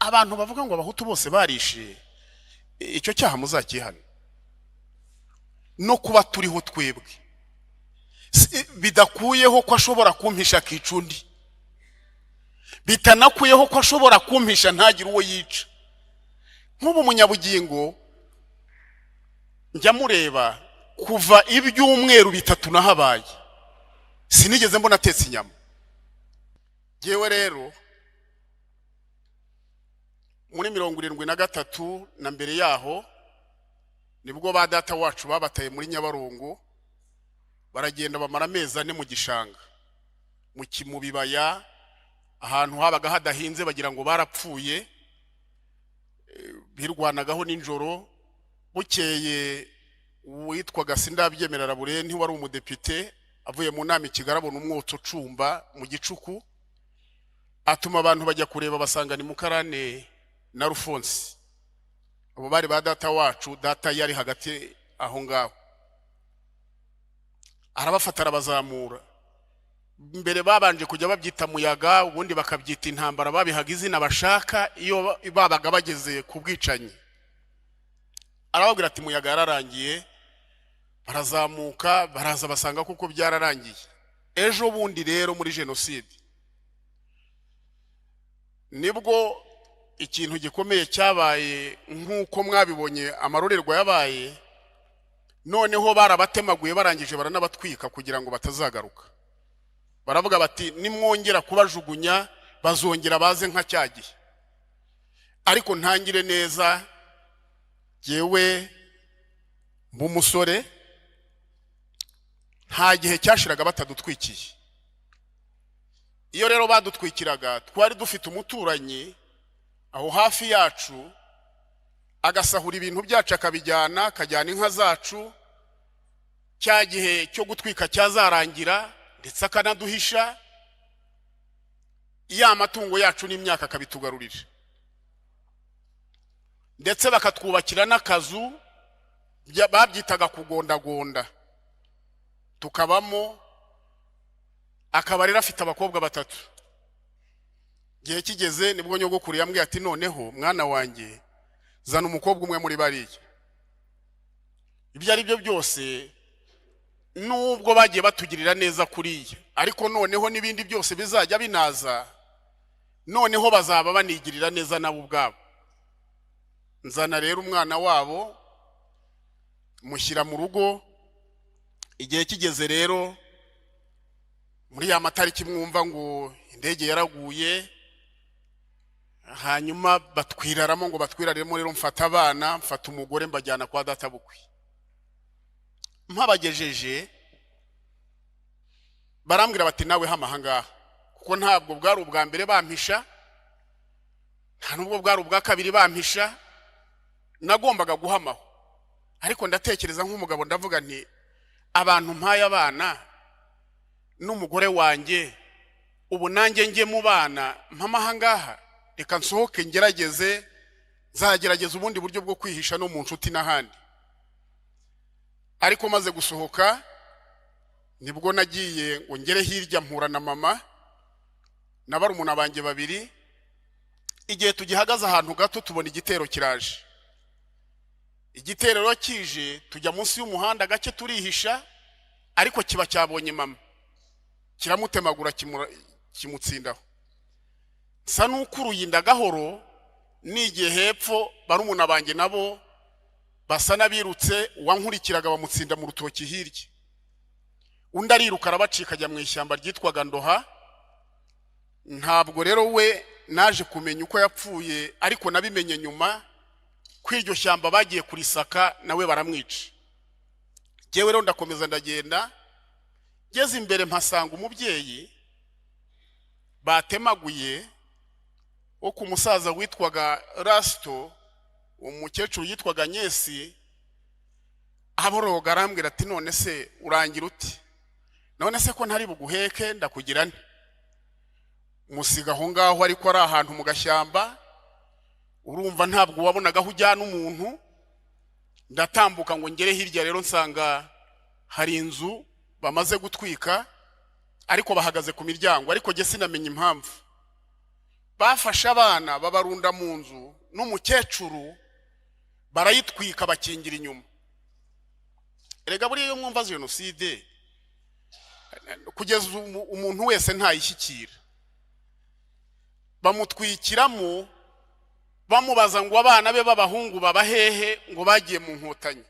Abantu bavuga ngo Abahutu bose barishe, icyo cyaha muzakihane. No kuba turiho twebwe bidakuyeho ko ashobora kumpisha akica undi, bitanakuyeho ko ashobora kumpisha ntagire uwo yica. Nk'ubu munyabugingo njya mureba, kuva ibyumweru 3 nahabaye sinigeze mbona atetse inyama. Yewe rero, muri 73 na mbere yaho nibwo ba data wacu babataye muri Nyabarongo, baragenda bamara amezi 4 mu gishanga, mu bibaya, ahantu habaga hadahinze, bagira ngo barapfuye. Birwanagaho nijoro. Bukeye uwitwaga Sindabyemera Laburenti wari umudepite avuye mu nama i Kigali, abona umwotsi ucumba mu gicuku, atuma abantu bajya kureba, basanga ni Mukarane na Rufonsi. Abo bari ba data wacu. Data yari hagati aho ngaho, arabafata arabazamura. Mbere babanje kujya babyita muyaga, ubundi bakabyita intambara, babihaga izina bashaka iyo babaga bageze ku bwicanyi. Arababwira ati: "Muyaga yararangiye." Barazamuka, baraza, basanga kuko byararangiye. Ejo bundi rero muri jenoside nibwo ikintu gikomeye cyabaye, nk'uko mwabibonye amarorerwa yabaye. Noneho barabatemaguye, barangije baranabatwika kugira ngo batazagaruka. Baravuga bati: "Nimwongera kubajugunya bazongera baze nka cya gihe." Ariko ntangire neza, jyewe mb'umusore nta gihe cyashiraga batadutwikiye. Iyo rero badutwikiraga, twari dufite umuturanyi aho hafi yacu, agasahura ibintu byacu akabijyana, akajyana inka zacu. Cya gihe cyo gutwika cyazarangira, ndetse akanaduhisha ya matungo yacu n'imyaka, akabitugarurira, ndetse bakatwubakira n'akazu babyitaga kugondagonda, tukabamo. Akaba rero afite abakobwa batatu. Igihe kigeze nibwo nyogokuru yambwiye ati: "Noneho mwana wanjye, zana umukobwa umwe muri bariya." Ibyo ari byo byose, nubwo bagiye batugirira neza kuriya, ariko noneho n'ibindi byose bizajya binaza, noneho bazaba banigirira neza nabo ubwabo. Nzana rero umwana wabo, mushyira mu rugo. Igihe kigeze rero, muri ya matariki mwumva ngo indege yaraguye, hanyuma batwiraramo, ngo batwiraremo rero, mfata abana, mfata umugore, mbajyana kwa data bukwe. Mpabagejeje barambwira bati: "Nawe hama ahangaha," kuko ntabwo bwari ubwa mbere bampisha, nta nubwo bwari ubwa kabiri bampisha, nagombaga guhamaho. Ariko ndatekereza nk'umugabo, ndavuga nti: "Abantu mpaye abana n'umugore wanjye, ubu nanjye njye mu bana mpama ahangaha? Reka nsohoke ngerageze, nzagerageza ubundi buryo bwo kwihisha no mu nshuti n'ahandi." Ariko maze gusohoka nibwo nagiye ngo ngere hirya, mpura na mama na barumuna banjye babiri. Igihe tugihagaze ahantu gato, tubona igitero kiraje. Igitero rero kije, tujya munsi y'umuhanda gake turihisha, ariko kiba cyabonye mama, kiramutemagura, kimutsindaho. Nsa n'ukuruye inda gahoro nigiye hepfo, barumuna banjye nabo basa n'abirutse. Uwankurikiraga bamutsinda mu rutoki hirya, undi ariruka arabacika, ajya mu ishyamba ryitwaga Ndoha. Ntabwo rero we naje kumenya uko yapfuye, ariko nabimenye nyuma ko iryo shyamba bagiye kurisaka, nawe baramwica. Njyewe rero ndakomeza ndagenda, ngeze imbere mpasanga umubyeyi batemaguye wo ku musaza witwaga Rasito, umukecuru yitwaga Nyesi. Aboroga arambwira ati: "None se urangira uti? None se ko ntari buguheke, ndakugira nte?" Musiga aho ngaho, ariko ari ahantu mu gashyamba, urumva ntabwo wabonaga aho ujyana umuntu. Ndatambuka ngo ngere hirya rero, nsanga hari inzu bamaze gutwika, ariko bahagaze ku miryango, ariko jye sinamenya impamvu. Bafashe abana babarunda mu nzu n'umukecuru, barayitwika, bakingira inyuma. Erega buriya iyo mwumva jenoside, kugeza ubu umuntu wese ntayishyikira. Bamutwikiramo, bamubaza ngo abana be b'abahungu baba hehe, ngo bagiye mu Nkotanyi.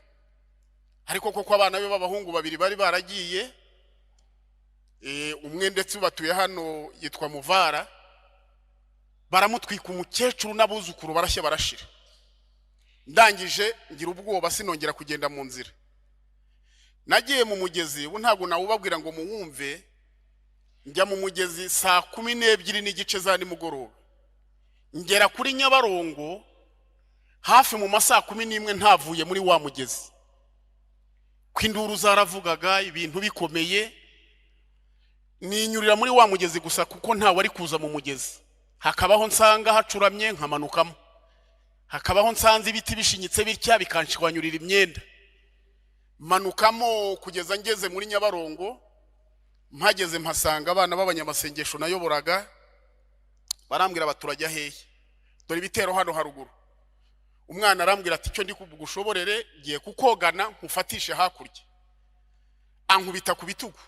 Ariko koko abana be b'abahungu babiri bari baragiye, umwe ndetse batuye hano yitwa Muvara. Baramutwika, umukecuru n'abuzukuru barashya, barashira. Ndangije ngira ubwoba, sinongera kugenda mu nzira. Nagiye mu mugezi, ubu ntabwo nawubabwira ngo muwumve. Njya mu mugezi saa 12:30 za nimugoroba, ngera kuri Nyabarongo hafi mu ma saa 11 ntavuye muri wa mugezi, ko induru zaravugaga, ibintu bikomeye. Ninyurira muri wa mugezi gusa, kuko ntawe ari kuza mu mugezi. Hakabaho nsanga hacuramye nkamanukamo, hakabaho nsanze ibiti bishinyitse bitya bikanshwanyurira imyenda. Manukamo kugeza ngeze muri Nyabarongo. Mpageze mpasanga abana b'abanyamasengesho nayoboraga. Barambwira bati: "Turajya hehe? Dore ibitero hano haruguru." Umwana arambwira ati: "Icyo ndi bugushoborere, ngiye kukogana nkufatishe hakurya." Ankubita ku bitugu.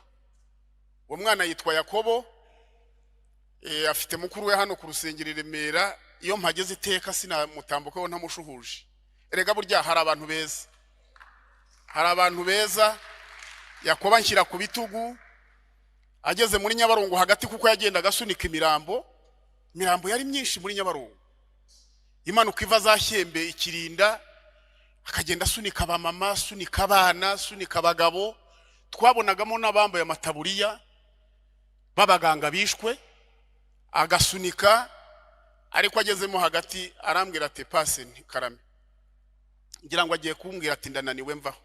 Uwo mwana yitwa Yakobo, afite mukuru we hano ku rusengero i Remera. Iyo mpageze iteka sinamutambukaho ntamushuhuje. Erega burya hari abantu beza, hari abantu beza. Yakobo anshyira ku bitugu, ageze muri Nyabarongo hagati, kuko yagendaga asunika imirambo. Imirambo yari myinshi muri Nyabarongo, imanuka iva za Shyembe, ikirinda. Akagenda asunika abamama, asunika abana, asunika abagabo. Twabonagamo n'abambaye amataburiya b'abaganga bishwe. Agasunika, ariko agezemo hagati arambwira ati: "Pase." Nti: "Karame." Ngira ngo agiye kumbwira ati: "Ndananiwe, mvaho."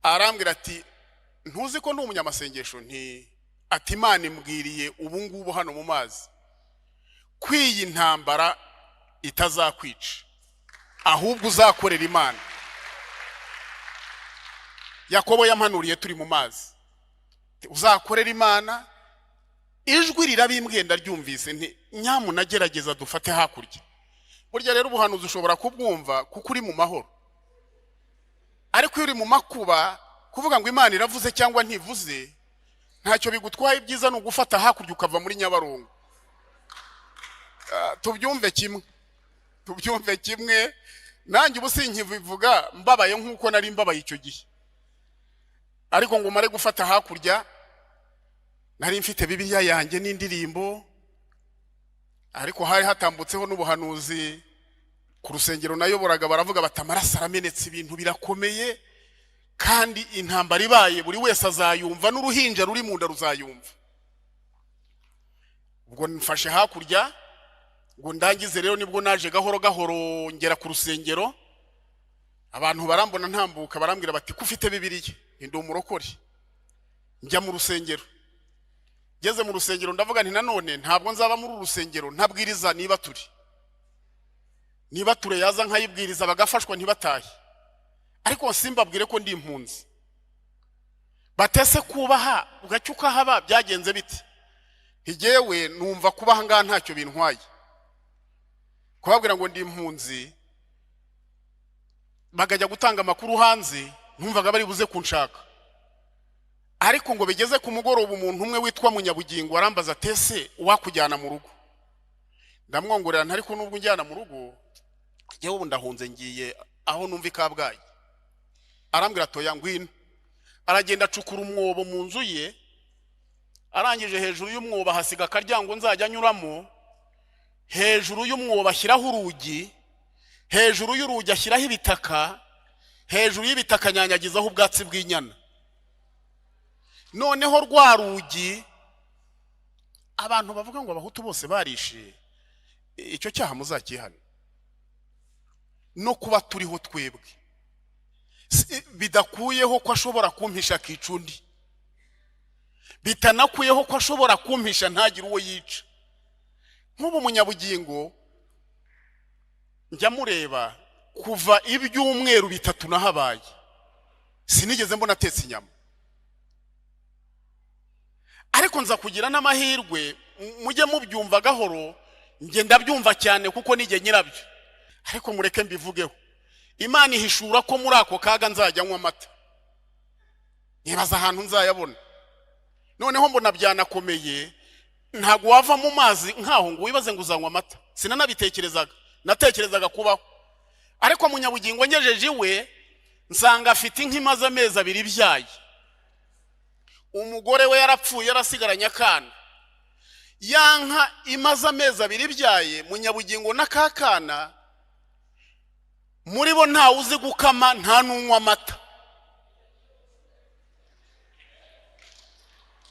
Arambwira ati: "Ntuzi ko ndi umunyamasengesho?" Nti ati: "Imana imbwiriye ubu ngubu hano mu mazi ko iyi ntambara itazakwica, ahubwo uzakorera Imana." Yakobo yampanuriye turi mu mazi: "Uzakorera Imana." Ijwi rirabimbwiye, ndaryumvise. Nti: "Nyamuna gerageza dufate hakurya." Burya rero ubuhanuzi ushobora kubwumva kuko uri mu mahoro, ariko iyo uri mu makuba, kuvuga ngo Imana iravuze cyangwa ntivuze ntacyo bigutwaye. Ibyiza ni ugufata hakurya ukava muri Nyabarongo. Tubyumve kimwe, tubyumve kimwe. Nanjye ubu sinkibivuga mbabaye nk'uko nari mbabaye icyo gihe, ariko ngo umare gufata hakurya, nari mfite Bibiliya yanjye n'indirimbo, ariko hari hatambutseho n'ubuhanuzi ku rusengero nayoboraga. Baravuga bati: "Amaraso aramenetse, ibintu birakomeye, kandi intambara ibaye buri wese azayumva, n'uruhinja ruri mu nda ruzayumva." Ubwo mfashe hakurya ngo ndangize rero, nibwo naje gahoro gahoro ngera ku rusengero. Abantu barambona ntambuka, barambwira bati: "Ko ufite Bibiliya?" Ndi umurokore. Njya mu rusengero. Ngeze mu rusengero ndavuga nti: "Nanone ntabwo nzaba muri uru rusengero ntabwiriza. Niba turi, niba ture yaza nkayibwiriza bagafashwa ntibatahe, ariko simbabwire ko ndi impunzi." Batese kubaha ugacya ukahaba, byagenze bite? Ntigewe numva kuba aha ngaha ntacyo bintwaye. Kubabwira ngo ndi impunzi, bakajya gutanga amakuru hanze, numvaga bari buze kunshaka. Ariko ngo bigeze ku mugoroba, umuntu umwe witwa Munyabugingo arambaza: "Tese uwakujyana mu rugo?" Ndamwongorera nti: "Ariko nubwo unjyana mu rugo, njyewe ubu ndahunze, ngiye aho numva i Kabgayi." Arambwira: "Toya, ngwino." Aragenda acukura umwobo mu nzu ye. Arangije, hejuru y'umwobo ahasiga akaryango nzajya anyuramo. Hejuru y'umwobo ashyiraho urugi, hejuru y'urugi ashyiraho ibitaka, hejuru y'ibitaka anyanyagizaho ubwatsi bw'inyana. Noneho rwa rugi, abantu bavuga ngo Abahutu bose barishe, icyo cyaha muzakihane. No kuba turiho twebwe bidakuyeho ko ashobora kumpisha akica undi, bitanakuyeho ko ashobora kumpisha ntagire uwo yica. Nk'ubu Munyabugingo njya mureba, kuva ibyumweru 3 nahabaye sinigeze mbona atetse inyama. Ariko nza kugira n'amahirwe Mujye mubyumva gahoro, njye ndabyumva cyane kuko nijye nyirabyo, ariko mureke mbivugeho. Imana ihishura ko muri ako kaga nzajya nywa amata, nibaza ahantu nzayabona. Noneho mbona byanakomeye, ntabwo wava mu mazi nkaho ngo wibaze ngo uzanywa amata. Sinanabitekerezaga, natekerezaga kubaho. Ariko Munyabugingo ngejeje iwe, nsanga afite inka imaze amezi 2 ibyaye. Umugore we yarapfuye, yarasigaranye akana. Ya nka imaze amezi 2 ibyaye, Munyabugingo n'akakana muri bo ntawe uzi gukama, nta n'unywa amata.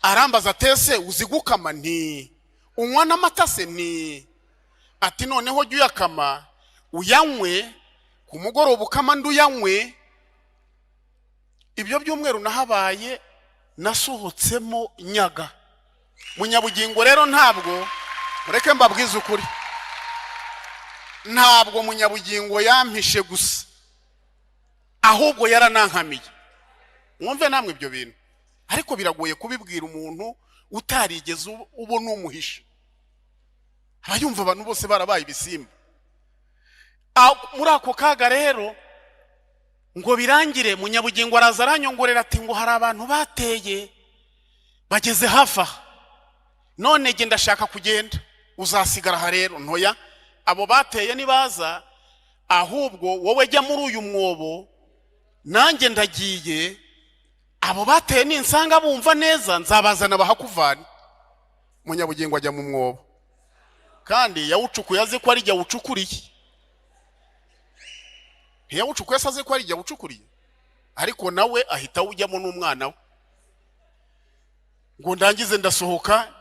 Arambaza atese uzi gukama? Nti unywa n'amata se? Nti ati noneho jya uyakama uyanywe ku mugoroba, ukama ndi uyanywe. Ibyo byumweru nahabaye nasohotsemo nyaga. Munyabugingo rero ntabwo, mureke mbabwize ukuri, ntabwo Munyabugingo yampishe gusa, ahubwo yaranankamiye. Mwumve namwe ibyo bintu, ariko biragoye kubibwira umuntu utarigeze ubona umuhisha. Aba yumva abantu bose barabaye ibisimba. Muri ako kaga rero ngo birangire, Munyabugingo araza aranyongorera ati ngo hari abantu bateye bageze hafi aha, none genda ndashaka kugenda, uzasigara aha rero. Ntoya abo bateye nibaza, ahubwo wowe jya muri uyu mwobo, nanjye ndagiye. Abo bateye ninsanga bumva neza nzabazana bahakuvane. Munyabugingo ajya mu mwobo, kandi yawucukuye azi ko ari jya awucukuriye. Ntiyawucukuye se azi ko ari jya awucukuriye? Ariko nawe ahita awujyamo n'umwana we. Ngo ndangize ndasohoka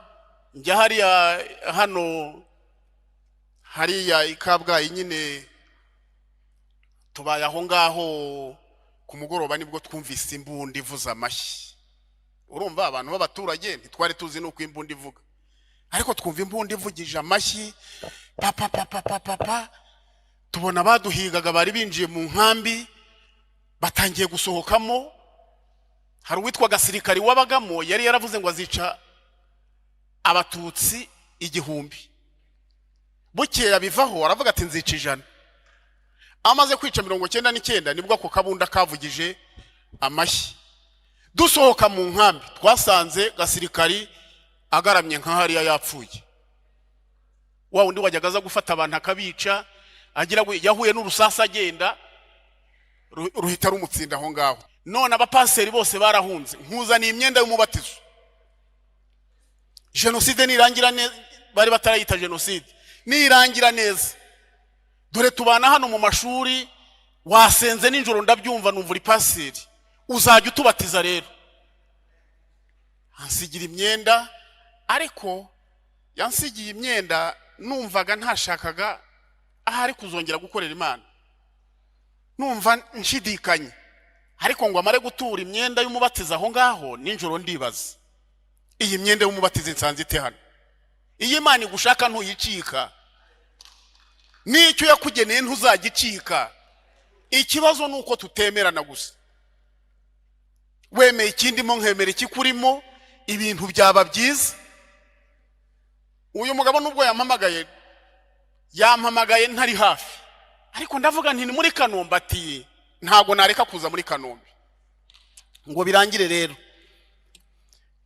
njya hariya hano hariya i Kabgayi nyine, tubaye aho ngaho. Ku mugoroba nibwo twumvise imbunda ivuza amashyi. Urumva abantu b'abaturage ntitwari tuzi n'uko imbunda ivuga, ariko twumva imbunda ivugije amashyi, papa papa papa papa. Tubona baduhigaga bari binjiye mu nkambi, batangiye gusohokamo. Hari uwitwa Gasirikari wabagamo, yari yaravuze ngo azica Abatutsi 1000. Bukeye bivaho, aravuga ati nzica 100. Amaze kwica 99 nibwo ako kabunda kavugije amashyi. Dusohoka mu nkambi twasanze Gasirikari agaramye nka hariya yapfuye. Wa wundi wajyaga aza gufata abantu akabica, agira ngo yahuye n'urusasa agenda ruhita rumutsinda aho ngaho. None abapaseri bose barahunze, nkuzaniye imyenda y'umubatizo. Jenoside nirangira neza, bari batarayita jenoside, nirangira neza, dore tubana hano mu mashuri, wasenze nijoro ndabyumva, numva uri paseri, uzajya utubatiza rero. Ansigira imyenda, ariko yansigiye imyenda numvaga ntashakaga ahari kuzongera gukorera Imana, numva nshidikanye. Ariko ngo amare gutura imyenda y'umubatizo aho ngaho nijoro, ndibaza iyi myenda y'umubatizo nsanze ite hano? Iyo Imana igushaka ntuyicika, n'icyo yakugeneye ntuzagicika. Ikibazo ni uko tutemerana gusa. Wemeye ikindimo nkemera ikikurimo, ibintu byaba byiza. Uyu mugabo nubwo yampamagaye, yampamagaye ntari hafi, ariko ndavuga nti ni muri Kanombe, ati ntabwo nareka kuza muri Kanombe. Ngo birangire rero,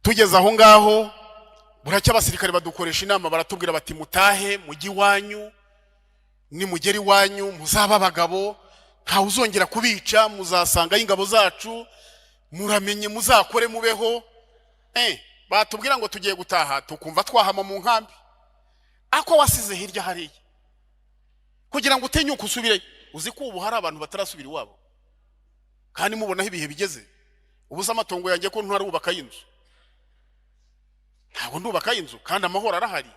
tugeze aho ngaho buracya, abasirikare badukoresha inama, baratubwira bati mutahe mujye iwanyu, nimugera iwanyu muzaba abagabo, ntawe uzongera kubica, muzasangayo ingabo zacu, muramenye muzakore mubeho. Batubwira ngo tugiye gutaha, tukumva twahama mu nkambi. Ako wasize hirya hariya kugira ngo utinyuke usubireyo. Uzi ko ubu hari abantu batarasubira iwabo kandi mubonaho ibihe bigeze? Ubu se amatongo yanjye ko ntarubakayo inzu? Ntabwo ndubakayo inzu kandi amahoro arahari,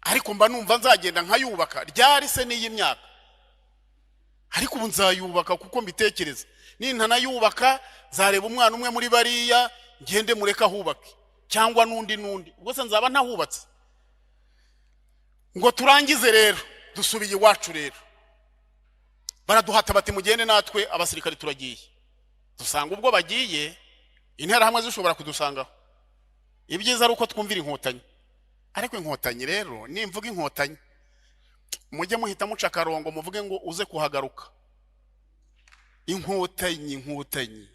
ariko mba numva nzagenda nkayubaka. Ryari se n'iyi myaka? Ariko ubu nzayubaka kuko mbitekereza. Nintanayubaka nzareba umwana umwe muri bariya ngende mureke ahubake, cyangwa n'undi n'undi, ubwo se nzaba ntahubatse? Ngo turangize rero, dusubiye iwacu rero, baraduhata bati mugende natwe abasirikari turagiye. Dusanga ubwo bagiye interahamwe zishobora kudusangaho. Ibyiza ari uko twumvira Inkotanyi. Ariko Inkotanyi rero, nimvuga Inkotanyi mujye muhita muca akarongo, muvuge ngo uze kuhagaruka. Inkotanyi, Inkotanyi.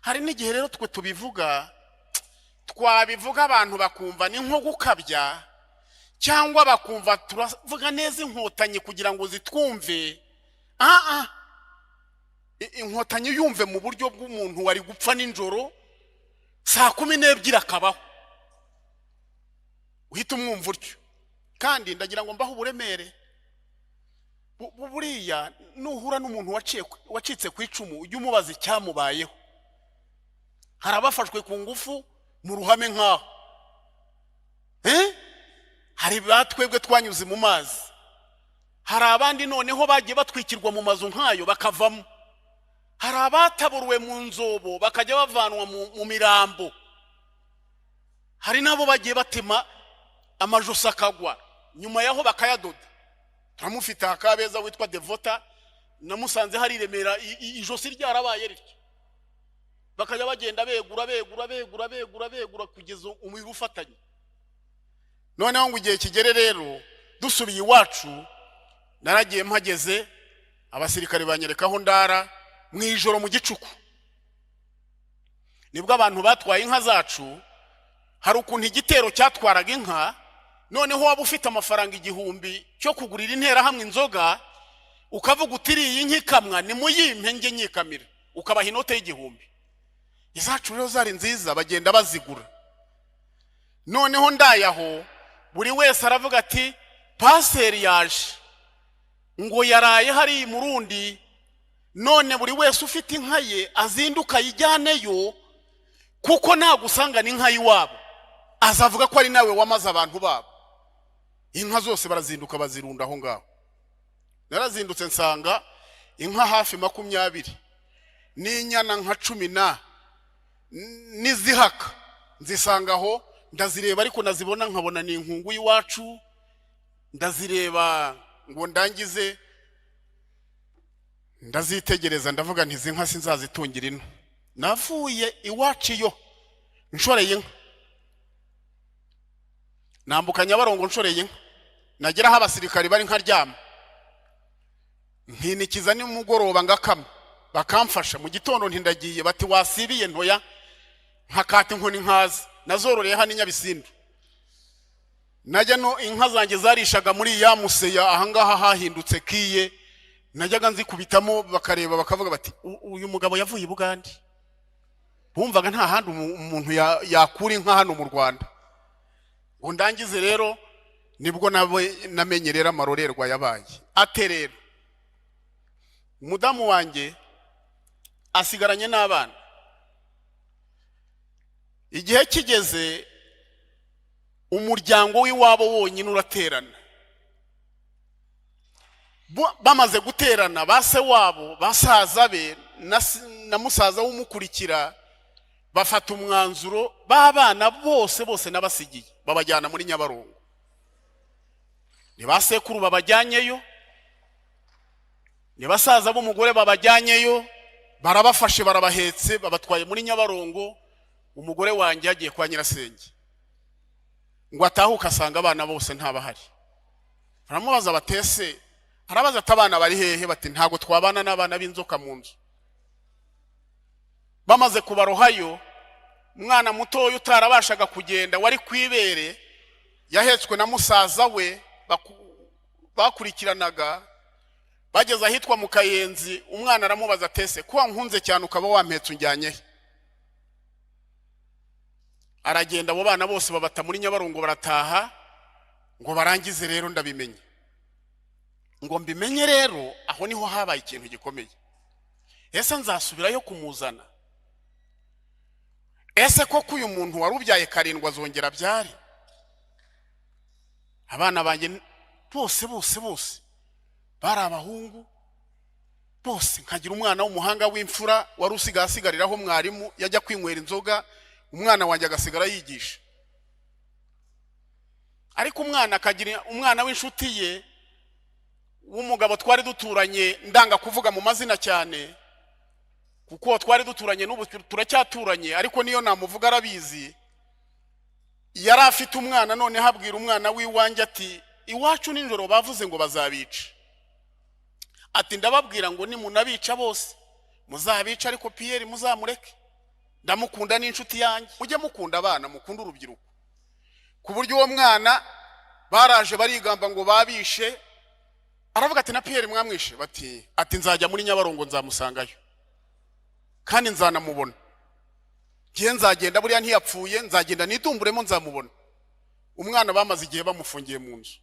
Hari n'igihe rero twe tubivuga, twabivuga abantu bakumva ni nko gukabya, cyangwa bakumva turavuga neza Inkotanyi kugira ngo zitwumve. Ah, Inkotanyi yumve mu buryo bw'umuntu wari gupfa nijoro saa 12 akabaho, uhita umwumva utyo. Kandi ndagira ngo mbaho uburemere. Buriya nuhura n'umuntu wacitse ku icumu, ujye umubaza icyamubayeho. Hari abafashwe ku ngufu mu ruhame nk'aho, Eh? Hari ba twebwe twanyuze mu mazi, hari abandi noneho bagiye batwikirwa mu mazu nk'ayo bakavamo, hari abataburuwe mu nzobo bakajya bavanwa mu mirambo, hari n'abo bagiye batema amajosi akagwa, nyuma yaho bakayadoda. Turamufite aha Kabeza witwa Devota, namusanze hari i Remera, ijosi ryarabaye rityo, bakajya bagenda begura, begura, begura, begura, begura kugeza umubiri ufatanye. Noneho ngo igihe kigere rero dusubiye iwacu, naragiye mpageze, abasirikare banyereka aho ndara mu ijoro mu gicuku. Nibwo abantu batwaye inka zacu. Hari ukuntu igitero cyatwaraga inka, noneho waba ufite amafaranga 1000 cyo kugurira Interahamwe inzoga, ukavuga uti: "Iriya inka ikamwa nimuyimpe njye nyikamira," ukabaha inote y'1000. Izacu rero zari nziza, bagenda bazigura. Noneho ndayaho, buri wese aravuga ati: "Paseri yaje ngo yaraye hariya i Murundi, none buri wese ufite inka ye azinduka ayijyaneyo, kuko nagusangana inka y'iwabo azavuga ko ari nawe wamaze abantu babo." Inka zose barazinduka bazirunda aho ngaho. Narazindutse nsanga inka hafi 20 n'inyana nka 10 na n'izihaka, nzisanga aho, ndazireba, ariko nazibona nkabona ni inkungu y'iwacu. Ndazireba ngo ndangize, ndazitegereza, ndavuga nti: "Izi nka sinzazitungira ino." Navuye iwacu iyo nshoreye inka, nambuka Nyabarongo nshoreye inka, nagera aho abasirikari bari nkaryama, nkinikiza nimugoroba ngakama, bakamfasha. Mu gitondo ntindagiye, bati: "Wasibiye?" Ntoya, nkakata inkoni nkaza. Nazororeye hano i Nyabisindu. Najya no inka zanjye zarishaga muri ya museya ahangaha hahindutse kiye, najyaga nzikubitamo bakareba bakavuga bati: "Uyu mugabo yavuye i Bugande." Bumvaga nta handi umuntu yakura inka hano mu Rwanda. Ngo ndangize rero, nibwo nawe namenye rero amarorerwa yabaye ate. Rero umudamu wanjye asigaranye n'abana. Igihe kigeze umuryango w'iwabo wonyine uraterana. Bamaze guterana, ba se wabo, basaza be na musaza w'umukurikira bafata umwanzuro, b'abana bose bose n'abasigiye babajyana muri Nyabarongo. Ni ba sekuru babajyanyeyo, ni basaza b'umugore babajyanyeyo, barabafashe, barabahetse, babatwaye muri Nyabarongo. Umugore wanjye yagiye kwa nyirasenge ngo atahuke, asanga abana bose ntabahari. Baramubaza batese, arabaza ati: "Abana bari hehe?" Bati: "Ntabwo twabana n'abana b'inzoka mu nzu." Bamaze kubarohayo, umwana mutoya utarabashaga kugenda wari ku ibere yahetswe na musaza we bakurikiranaga, bageze ahitwa mu Kayenzi, umwana aramubaza atese: "Ko wankunze cyane ukaba wampetse, unjyanye he?" Aragenda, abo bana bose babata muri Nyabarongo, barataha. Ngo barangize rero ndabimenye, ngo mbimenye rero, aho niho habaye ikintu gikomeye. Ese nzasubirayo kumuzana? Ese koko uyu muntu wari ubyaye karindwi azongera abyare? Abana banjye bose bose bose bari abahungu bose. Nkagira umwana w'umuhanga w'imfura wari usigaye asigariraho mwarimu, yajya kwinywera inzoga, umwana wanjye agasigara yigisha. Ariko umwana akagira umwana w'inshuti ye w'umugabo twari duturanye, ndanga kuvuga mu mazina cyane kuko twari duturanye, n'ubu turacyaturanye, ariko niyo namuvuga arabizi. Yari afite umwana, noneho abwira umwana w'iwanjye ati: "Iwacu nijoro bavuze ngo bazabica." Ati: "Ndababwira ngo nimunabica bose muzabica, ariko Piyeri muzamureke, ndamukunda, n'inshuti yanjye." Mujye mukunda abana, mukunde urubyiruko, ku buryo uwo mwana baraje barigamba ngo babishe. Aravuga ati: "Na Piyeri mwamwishe?" Bati, ati: "Nzajya muri Nyabarongo, nzamusangayo kandi nzanamubona. Ngiye, nzagenda, buriya ntiyapfuye, nzagenda nidumburemo, nzamubona." Umwana bamaze igihe bamufungiye mu nzu.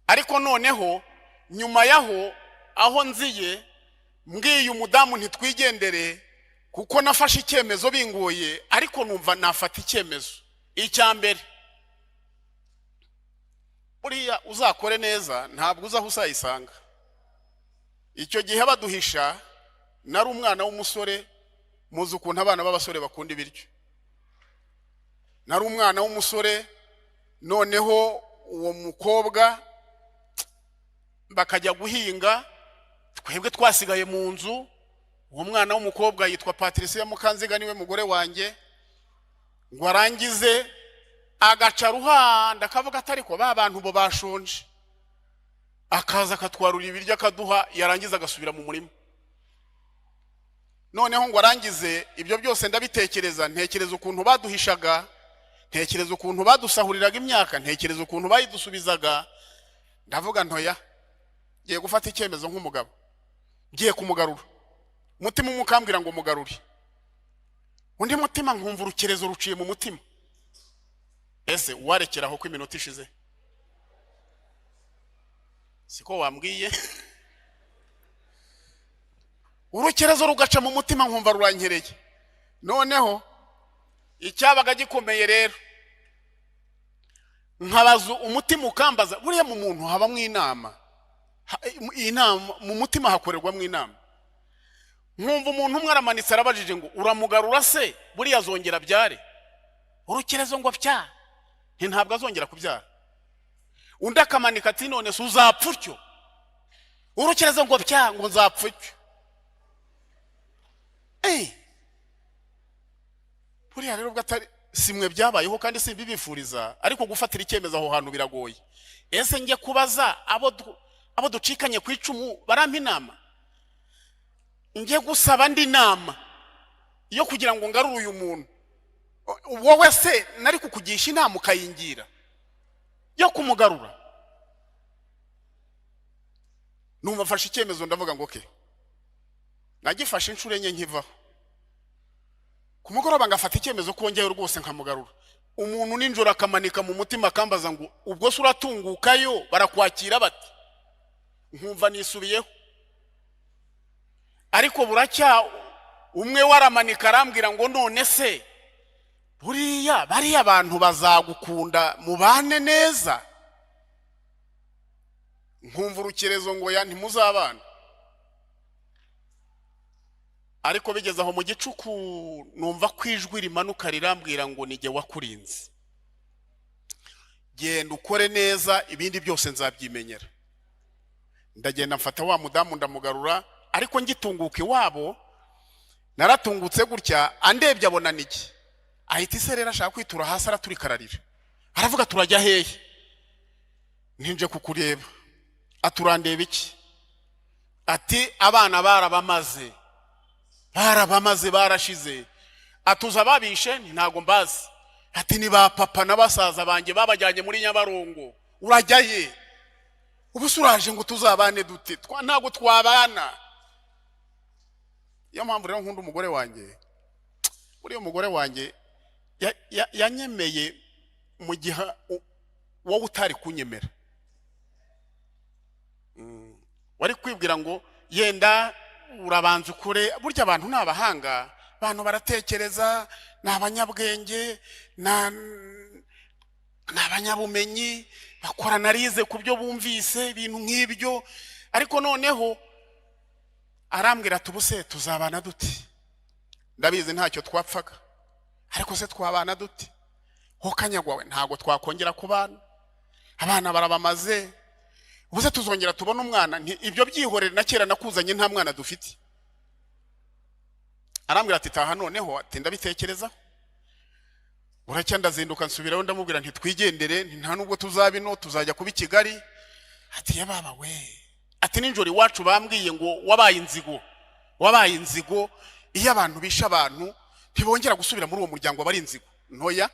Ariko noneho nyuma yaho, aho nziye mbwiye umudamu ntitwigendere, kuko nafashe icyemezo bingoye, ariko numva nafata icyemezo. Icya mbere, buriya uzakore neza, ntabwo uzi aho uzayisanga. Icyo gihe baduhisha, nari umwana w'umusore. Muzi ukuntu abana b'abasore bakunda ibiryo. Nari umwana w'umusore, noneho uwo mukobwa bakajya guhinga, twebwe twasigaye mu nzu. Uwo mwana w'umukobwa yitwa Patricia Mukanziga, niwe mugore wanjye. Ngo arangize agaca ruhanda, akavuga ati: "Ariko ba bantu bo bashonje." Akaza akatwarura ibiryo, akaduha, yarangiza agasubira mu murima. Noneho ngo arangize ibyo byose, ndabitekereza, ntekereza ukuntu baduhishaga, ntekereza ukuntu badusahuriraga imyaka, ntekereza ukuntu bayidusubizaga. Ndavuga: "Ntoya, ngiye gufata icyemezo nk'umugabo, ngiye kumugarura." Umutima umwe ukambwira ngo mugarure, undi mutima nkumva urukerezo ruciye mu mutima. Ese warekeraho ko iminota ishize? Siko wambwiye? Urukerezo rugaca mu mutima, nkumva rurankereye. Noneho icyabaga gikomeye rero, nkabaza umutima, ukambaza. Buriya mu muntu habamo inama, inama mu mutima, hakorerwamo inama. Nkumva umuntu umwe aramanitse, arabajije ngo: "Uramugarura se, buriya azongera abyare?" Urukerezo ngo pya, nti: "Ntabwo azongera kubyara." Undi akamanika ati: "None se uzapfa utyo?" Urukerezo ngo pya, ngo: "Nzapfa utyo." Buriya rero ubwo atari simwe byabayeho, kandi simbibifuriza, ariko gufatira icyemezo aho hantu biragoye. Ese njye kubaza abo ducikanye ku icumu barampa inama? Njye gusaba andi nama yo kugira ngo ngarure uyu muntu? Wowe se nari kukugisha inama ukayingira yo kumugarura? Numva mfashe icyemezo, ndavuga ngo okay. Nagifashe inshuro enye nkivaho. Ku mugoroba ngafata icyemezo ko njyayo rwose nkamugarura. Umuntu nijoro akamanika mu mutima, akambaza ngo: "Ubwo se uratungukayo, barakwakira bati?" Nkumva nisubiyeho. Ariko buracya, umwe waramanika arambwira ngo: "None se buriya bariya bantu bazagukunda, mubane neza?" Nkumva urukerezo ngo: "Ya, ntimuzabana." Ariko bigeze aho mu gicuku, numva ko ijwi rimanuka rirambwira ngo: "Nijye wakurinze, genda ukore neza, ibindi byose nzabyimenyera." Ndagenda, mfata wa mudamu, ndamugarura. Ariko ngitunguka iwabo, naratungutse gutya, andebye abona niki, ahita iserera, ashaka kwitura hasi, araturika, ararira, aravuga: "Turajya hehe?" "Ntinje kukureba." "Aturandeba iki?" Ati: "Abana barabamaze, barabamaze, barashize." Atuza babishe? "Nti ntago mbazi." Ati: "Ni ba papa na basaza banjye babajyanye muri Nyabarongo. Urajya ye? Ubu se uraje ngo tuzabane dute? Ntabwo twabana." Niyo mpamvu rero nkunda umugore wanjye. Buriya umugore wanjye yanyemeye mu gihe wowe utari kunyemera. Wari kwibwira ngo yenda urabanza ukure. Burya abantu ni abahanga, abantu baratekereza, ni abanyabwenge, ni abanyabumenyi, bakora analyse ku byo bumvise, ibintu nk'ibyo. Ariko noneho arambwira ati: "Ubu se tuzabana dute? Ndabizi ntacyo twapfaga, ariko se twabana dute? Ho kanyagwawe, ntabwo twakongera kubana, abana barabamaze. Ubu se tuzongera tubone umwana?" Nti: "Ibyo byihorere, na kera nakuzanye nta mwana dufite." Arambwira ati: "Taha." Noneho ati: "Ndabitekerezaho." Buracya ndazinduka nsubirayo, ndamubwira nti twigendere, nti nta nubwo tuzaba ino, tuzajya kuba i Kigali. Ati ya baba we, ati nijoro iwacu bambwiye ngo wabaye inzigo, wabaye inzigo. Iyo abantu bishe abantu ntibongera gusubira muri uwo muryango, aba ari inzigo ntoya.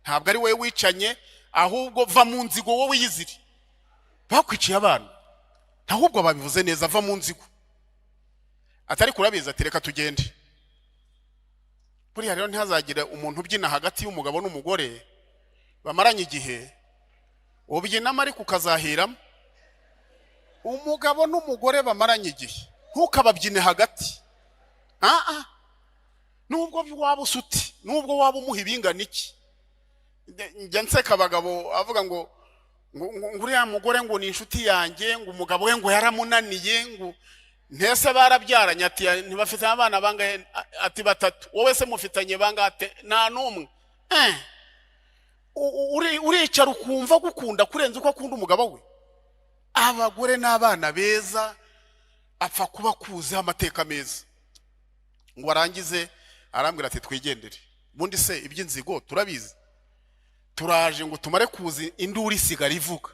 Ntabwo ari wowe wicanye, ahubwo va mu nzigo wowe wiyizire. Bakwiciye abana, ahubwo babivuze neza, va mu nzigo. Atari kurabizi, ati reka tugende. Buriya rero ntihazagire umuntu ubyina hagati y'umugabo n'umugore bamaranye igihe. Ubyinamo ariko ukazahiramo. Umugabo n'umugore bamaranye igihe, ntukababyine hagati. Ah, nubwo waba usuti, nubwo waba umuha ibingana iki. Njya nseka abagabo avuga ngo uriya mugore ngo ni inshuti yanjye, ngo umugabo we ngo yaramunaniye, ngo ntese barabyaranye? Ati ntibafite abana bangahe? Ati batatu. Wowe se mufitanye bangahe? Ati nta n'umwe. Uricara ukumva gukunda kurenza uko akunda umugabo we. Abagore n'abana beza, apfa kuba akuziho amateka meza. Ngo arangize arambwira ati twigendere. Ubundi se iby'inzigo turabizi, turaje ngo tumare kuzi induru isigara ivuga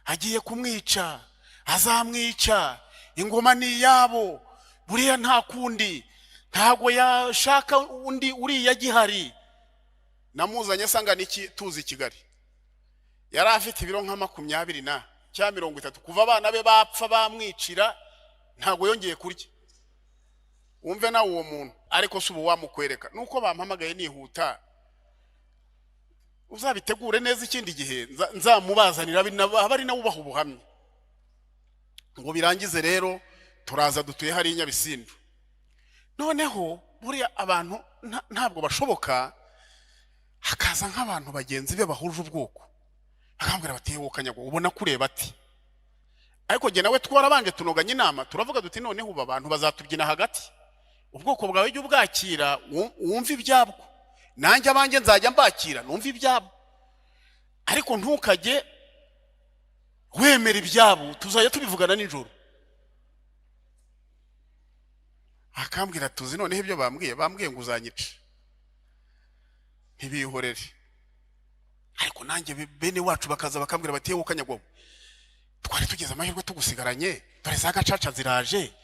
agiye kumwica, azamwica, ingoma ni iyabo, buriya nta kundi, ntabwo yashaka undi uriya agihari. Namuzanye asangana iki tuzi i Kigali, yari afite ibiro nka 20 na cyangwa 30. Kuva abana be bapfa bamwicira, ntabwo yongeye kurya. Wumve nawe uwo muntu. Ariko si ubu wamukwereka nuko bampamagaye nihuta. Uzabitegure neza ikindi gihe nzamubazanira, abe ari nawe ubaha ubuhamya. Ngo birangize rero, turaza dutuye hariya i Nyabisindu. Noneho buriya abantu ntabwo bashoboka. Hakaza nk'abantu bagenzi be bahuje ubwoko, bakambwira bati yewe kanyago, ubona kureba. Ati ariko jye nawe twarabanje tunoganya inama, turavuga duti noneho ubu abantu bazatubyina hagati. Ubwoko bwawe jya ubwakira, wumve ibyabwo, nanjye abanjye nzajya mbakira numve ibyabo, ariko ntukajye wemera ibyabo, tuzajya tubivugana nijoro. Akambwira tuzi noneho ibyo bambwiye, bambwiye ngo uzanyica. Ntibihorere. Ariko nanjye bene wacu bakaza bakambwira bati yewe kanyagwa, twari tugeze amahirwe tugusigaranye, dore za gacaca ziraje.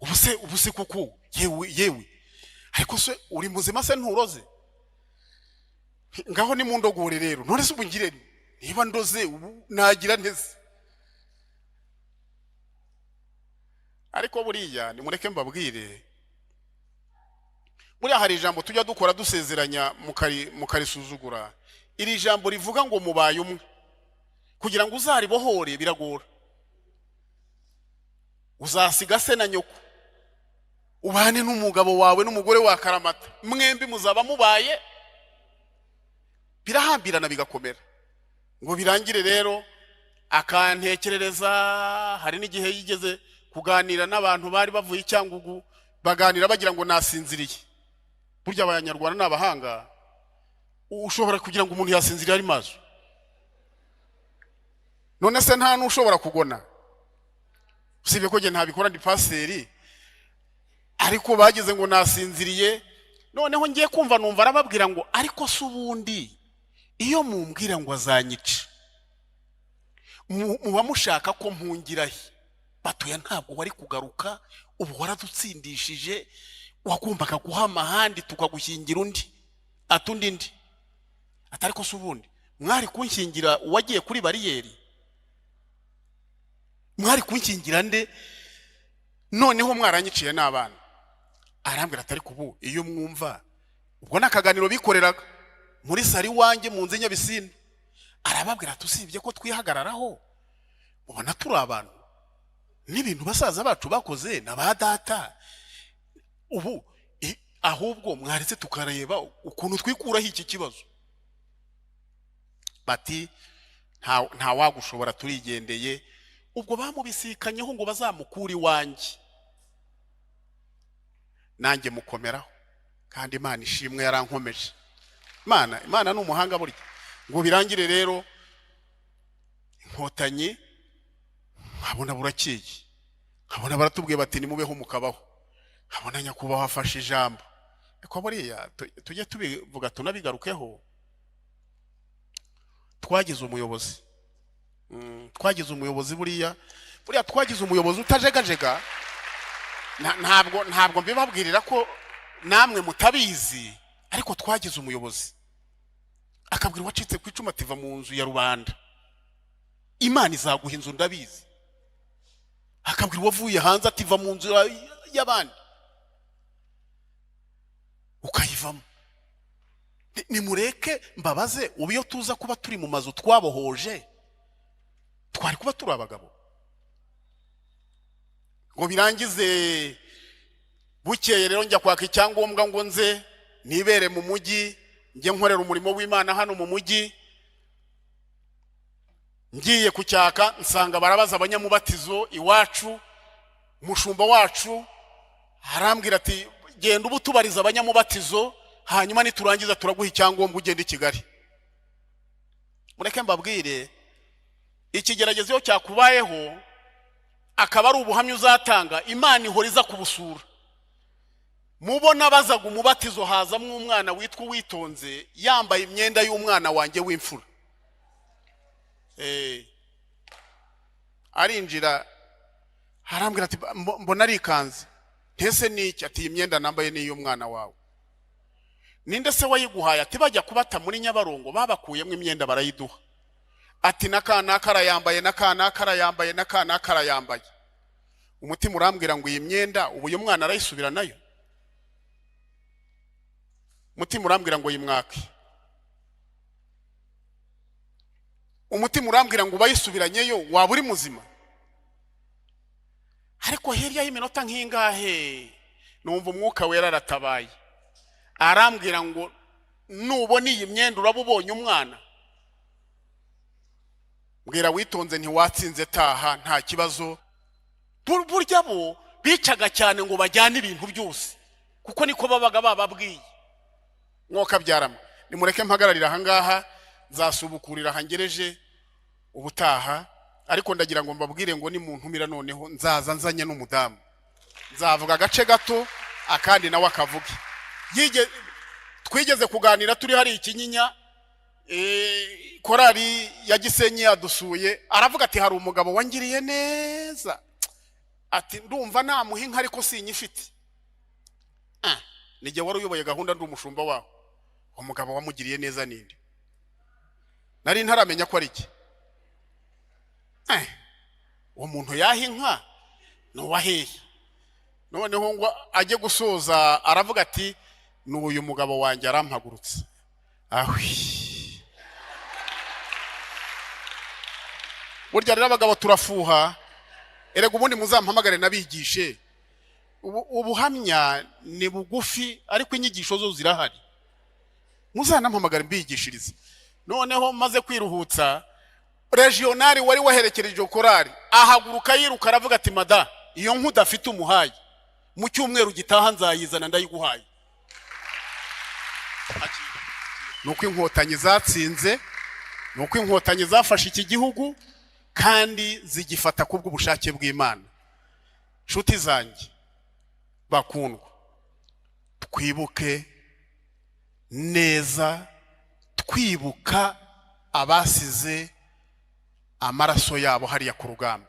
Ubu se kuko yewe yewe, ariko se uri muzima se? Nturoze? Ngaho nimundogore rero. None se ubu ngire nte? Niba ndoze ubu nagira nteze? Ariko buriya nimureke mbabwire, buriya hari ijambo tujya dukora dusezeranya mukarisuzugura. Iri jambo rivuga ngo mubaye umwe, kugira ngo uzaribohore biragora. Uzasiga se na nyoko, ubane n'umugabo wawe n'umugore wa karamata, mwembi muzaba mubaye. Birahambirana bigakomera. Ngo birangire rero, akantekerereza. Hari n'igihe yigeze kuganira n'abantu bari bavuye i Cyangugu, baganira bagira ngo nasinziriye. Burya Abanyarwanda ni abahanga, ushobora kugira ngo umuntu yasinziriye ari maso. None se nta n'ushobora kugona? Usibye ko njye ntabikora, ndi pasiteri. Ariko bagize ngo nasinziriye. Noneho ngiye kumva numva arababwira ngo ariko se ubundi iyo mumbwira ngo azanyica, muba mushaka ko mpungirahe? Batuye ntabwo wari kugaruka, ubu waradutsindishije, wagombaga guhama ahandi tukagushyingira undi. Ati undi ndi? Ati ariko se ubundi mwari kunshyingira uwagiye kuri bariyeri? Mwari kunshyingira nde? Noneho mwaranyiciye n'abana. Arambwira ati ariko ubu iyo mwumva, ubwo ni akaganiro bikoreraga muri sari iwanjye mu nzu i Nyabisindu. Arababwira ati usibye ko twihagararaho, ubona turi abantu n'ibintu basaza bacu bakoze na ba data. Ubu ahubwo mwaretse tukareba ukuntu twikuraho iki kibazo. Bati nta wagushobora, turigendeye. Ubwo bamubisikanyeho ngo bazamukure iwanjye, nanjye mukomeraho. Kandi Imana ishimwe yarankomeje. Imana ni umuhanga burya. Ngo birangire rero, Inkotanyi nkabona burakeye, nkabona baratubwiye bati nimubeho mukabaho, nkabona nyakubahwa afashe ijambo. Ko buriya tujye tubivuga tunabigarukeho, twagize umuyobozi. Twagize umuyobozi buriya, buriya twagize umuyobozi utajegajega. Ntabwo mbibabwirira ko namwe mutabizi, ariko twagize umuyobozi akabwira uwacitse ku icumu ati: "Va mu nzu ya rubanda, Imana izaguha inzu, ndabizi." Akabwira uwavuye hanze ati: "Va mu nzu y'abandi," ukayivamo. Nimureke mbabaze, ubu iyo tuza kuba turi mu mazu twabohoje, twari kuba turi abagabo? Ngo birangize, bukeye rero njya kwaka icyangombwa ngo nze nibere mu mujyi, njye nkorera umurimo w'Imana hano mu mujyi. Ngiye kucyaka nsanga barabaza abanyamubatizo iwacu. Umushumba wacu arambwira ati: "Genda uba utubariza abanyamubatizo, hanyuma niturangiza turaguha icyangombwa ugenda i Kigali." Mureke mbabwire, ikigeragezo iyo cyakubayeho akaba ari ubuhamya uzatanga, Imana ihora iza kubusura. Mubona bazaga umubatizo, hazamo umwana witwa Uwitonze yambaye imyenda y'umwana wanjye w'imfura. Arinjira arambwira ati: "Mbona arikanze ntese niki?" Ati: "Iyi myenda nambaye ni iy'umwana wawe." "Ninde se wayiguhaye?" Ati: "Bajya kubata muri Nyabarongo babakuyemo imyenda barayiduha." Ati: "N'aka arayambaye, n'aka arayambaye, n'aka arayambaye." Umutima urambwira ngo iyi myenda ubu uyu mwana arayisubira nayo. Umutima urambwira ngo yimwake. Umutima urambwira ngo ubayisubiranyeyo waba uri muzima? Ariko hirya y'iminota nk'ingahe numva Umwuka Wera aratabaye, arambwira ngo: "Nubona iyi myenda uraba ubonye umwana." Mbwira Witonze ntiwatsinze, taha, nta kibazo. Burya bo bicaga cyane ngo bajyane ibintu byose, kuko niko babaga bababwiye. Mwoka byarama, nimureke mpagararira ahangaha, nzasubukurira ahangereje ubutaha. Ariko ndagira ngo mbabwire ngo nimuntumira noneho nzaza nzanye n'umudamu, nzavuga agace gato akandi nawe akavuge. Twigeze kuganira turi hari Ikinyinya, korali ya Gisenyi yadusuye, aravuga ati: "Hari umugabo wangiriye neza," ati: "Ndumva namuha inka ariko sinyifite." Ah, nijye wari uyoboye gahunda, ndi umushumba waho. Umugabo wamugiriye neza ninde? Nari ntaramenya ko ari iki. Uwo muntu yaha inka ni uwahehe? Noneho ngo ajye gusoza aravuga ati: "Ni uyu mugabo wanjye." Arampagurutse, ahwi! Burya rero abagabo turafuha. Erega ubundi muzampamagare nabigishe. Ubuhamya ni bugufi ariko inyigisho zo zirahari, muzanampamagare mbigishirize. Noneho maze kwiruhutsa, regional wari waherekereje iyo korari ahaguruka yiruka, aravuga ati: "Mada, iyo nka udafite umuhaye, mu cyumweru gitaha nzayizana ndayiguhaye." Ni uko Inkotanyi zatsinze, ni uko Inkotanyi zafashe iki gihugu kandi zigifata kubw'ubushake bw'Imana. Nshuti zanjye bakundwa, twibuke neza, twibuka abasize amaraso yabo hariya ku rugamba.